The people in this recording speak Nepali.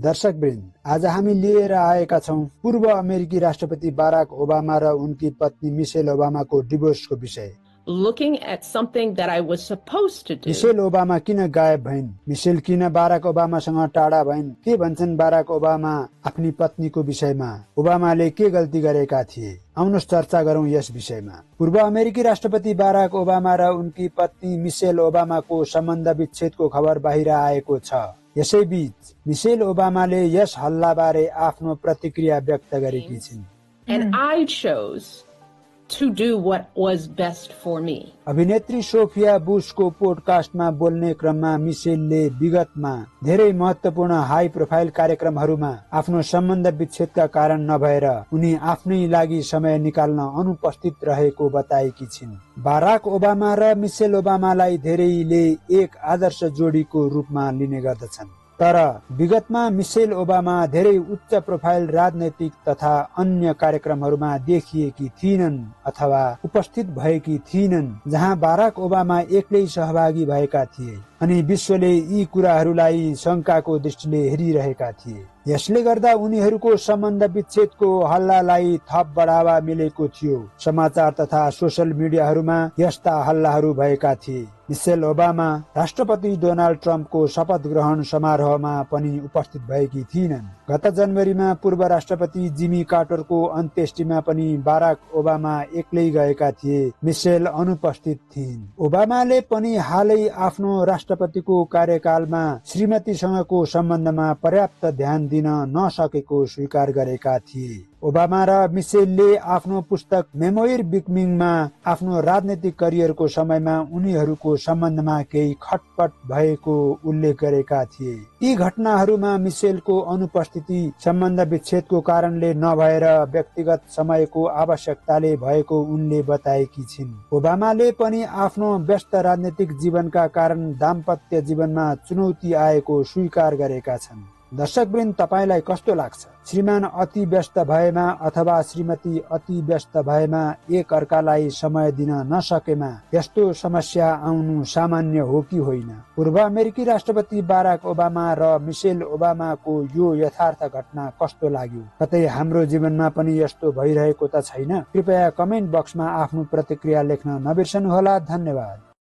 दर्शकवृन्द, आज हामी लिएर आएका छौं पूर्व अमेरिकी राष्ट्रपति बाराक ओबामा र उनकी पत्नी मिसेल ओबामाको डिभोर्सको विषय। Looking at something that I was supposed to do. Michelle Obama किन गायब भइन्? मिसेल किन बाराक ओबामासँग टाढा भइन्? के भन्छन् बाराक ओबामा आफ्नी पत्नीको विषयमा? ओबामाले के गल्ती गरेका थिए? आउनुहोस् चर्चा गरौं यस विषयमा। पूर्व अमेरिकी राष्ट्रपति बाराक ओबामा र उनकी पत्नी मिसेल ओबामाको सम्बन्ध विच्छेदको खबर बाहिर आएको छ। यसैबीच मिसेल ओबामाले यस हल्लाबारे आफ्नो प्रतिक्रिया व्यक्त गरेकी छिन्। And I chose to do what was best for me. अभिनेत्री सोफिया बुशको पोडकास्टमा बोल्ने क्रममा मिसेलले विगतमा धेरै महत्त्वपूर्ण हाई प्रोफाइल कार्यक्रमहरूमा आफ्नो सम्बन्ध विच्छेदका कारण नभएर उनी आफ्नै लागि समय निकाल्न अनुपस्थित रहेको बताएकी छिन्। बाराक ओबामा र मिसेल ओबामालाई धेरैले एक आदर्श जोडीको रूपमा लिने गर्दछन्, तर विगतमा मिसेल ओबामा धेरै उच्च प्रोफाइल राजनैतिक तथा अन्य कार्यक्रमहरूमा देखिएकी थिइनन् अथवा उपस्थित भएकी थिइनन् जहाँ बाराक ओबामा एक्लै सहभागी भएका थिए अनि विश्वले यी कुराहरूलाई शंकाको दृष्टिले हेरिरहेका थिए। यसले गर्दा उनीहरूको सम्बन्ध विच्छेदको हल्लालाई थप बढावा मिलेको थियो। समाचार तथा सोशल मिडियाहरूमा यस्ता हल्लाहरू भएका थिए। मिसेल ओबामा राष्ट्रपति डोनाल्ड ट्रम्पको शपथ ग्रहण समारोहमा पनि उपस्थित भएकी थिइनन्। गत जनवरीमा पूर्व राष्ट्रपति जिमी कार्टरको अन्त्येष्टिमा पनि बाराक ओबामा एक्लै गएका थिए। मिसेल अनुपस्थित थिइन्। ओबामाले पनि हालै आफ्नो राष्ट्रपतिको कार्यकालमा श्रीमतीसँगको सम्बन्धमा पर्याप्त ध्यान दिन नसकेको स्वीकार गरेका थिए। ओबामा र मिसेलले आफ्नो पुस्तक मेमोइर बिकमिङमा आफ्नो राजनैतिक करियरको समयमा उनीहरूको सम्बन्धमा केही खटपट भएको उल्लेख गरेका थिए। यी घटनाहरूमा मिसेलको अनुपस्थिति सम्बन्ध विच्छेदको कारणले नभएर व्यक्तिगत समयको आवश्यकताले भएको उनले बताएकी छिन्। ओबामाले पनि आफ्नो व्यस्त राजनैतिक जीवनका कारण दाम्पत्य जीवनमा चुनौती आएको स्वीकार गरेका छन्। दर्शकवृन्द, तपाईलाई कस्तो लाग्छ? श्रीमान अति व्यस्त भएमा अथवा श्रीमती अति व्यस्त भएमा एक अर्कालाई समय दिन नसकेमा यस्तो समस्या आउनु सामान्य हो कि होइन? पूर्व अमेरिकी राष्ट्रपति बाराक ओबामा र मिसेल ओबामाको यो यथार्थ घटना कस्तो लाग्यो? कतै हाम्रो जीवनमा पनि यस्तो भइरहेको त छैन? कृपया कमेन्ट बक्समा आफ्नो प्रतिक्रिया लेख्न नबिर्सनुहोला। धन्यवाद।